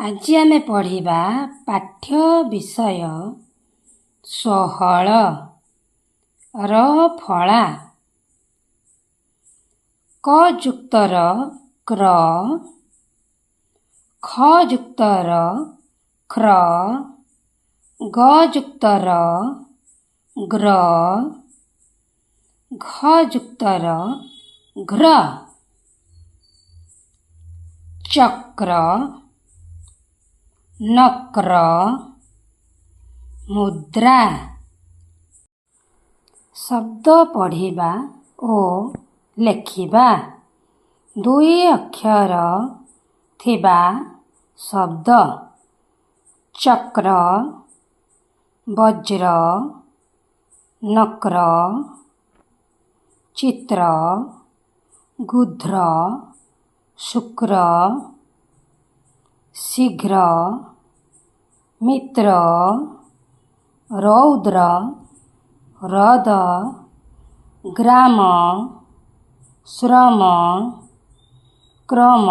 ଆଜି ଆମେ ପଢ଼ିବା ପାଠ୍ୟ ବିଷୟ 16, ର ଫଳା। କ ଯୁକ୍ତ ର କ୍ର, ଖ ଯୁକ୍ତ ର ଖ୍ର, ଗ ଯୁକ୍ତ ର ଗ୍ର, ଘ ଯୁକ୍ତ ର ଘ୍ର। ଚକ୍ର, ନକ୍ର, ମୁଦ୍ରା। ଶବ୍ଦ ପଢ଼ିବା ଓ ଲେଖିବା। ଦୁଇ ଅକ୍ଷର ଥିବା ଶବ୍ଦ: ଚକ୍ର, ବଜ୍ର, ନକ୍ର, ଚିତ୍ର, ଗୃଧ୍ର, ଶୁକ୍ର, ଶୀଘ୍ର, ମିତ୍ର, ରୌଦ୍ର, ହ୍ରଦ, ଗ୍ରାମ, ଶ୍ରମ, କ୍ରମ,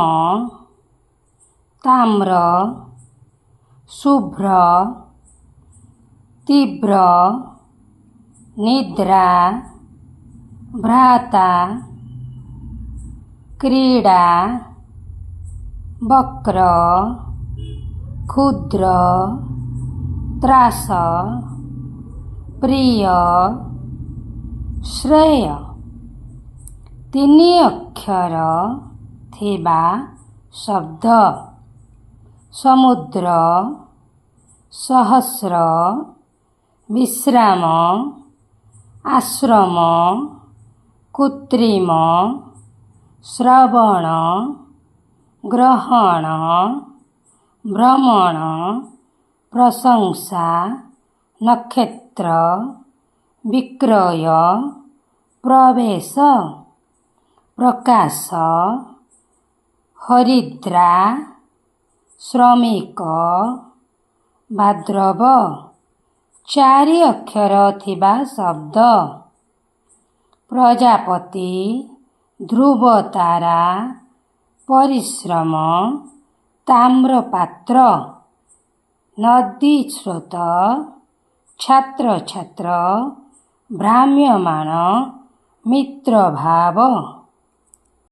ତାମ୍ର, ଶୁଭ୍ର, ତୀବ୍ର, ନିଦ୍ରା, ଭ୍ରାତା, କ୍ରୀଡ଼ା, ବକ୍ର, କ୍ଷୁଦ୍ର, ତ୍ରାସ, ପ୍ରିୟ, ଶ୍ରେୟ। ତିନି ଅକ୍ଷର ଥିବା ଶବ୍ଦ: ସମୁଦ୍ର, ସହସ୍ର, ବିଶ୍ରାମ, ଆଶ୍ରମ, କୃତ୍ରିମ, ଶ୍ରବଣ, ଗ୍ରହଣ, ଭ୍ରମଣ, ପ୍ରଶଂସା, ନକ୍ଷତ୍ର, ବିକ୍ରୟ, ପ୍ରବେଶ, ପ୍ରକାଶ, ହରିଦ୍ରା, ଶ୍ରମିକ, ଭାଦ୍ରବ। ଚାରି ଅକ୍ଷର ଥିବା ଶବ୍ଦ: ପ୍ରଜାପତି, ଧ୍ରୁବତାରା, ପରିଶ୍ରମ, ତାମ୍ରପାତ୍ର, ନଦୀ ସ୍ରୋତ, ଛାତ୍ରଛାତ୍ର, ଭ୍ରାମ୍ୟମାଣ, ମିତ୍ରଭାବ।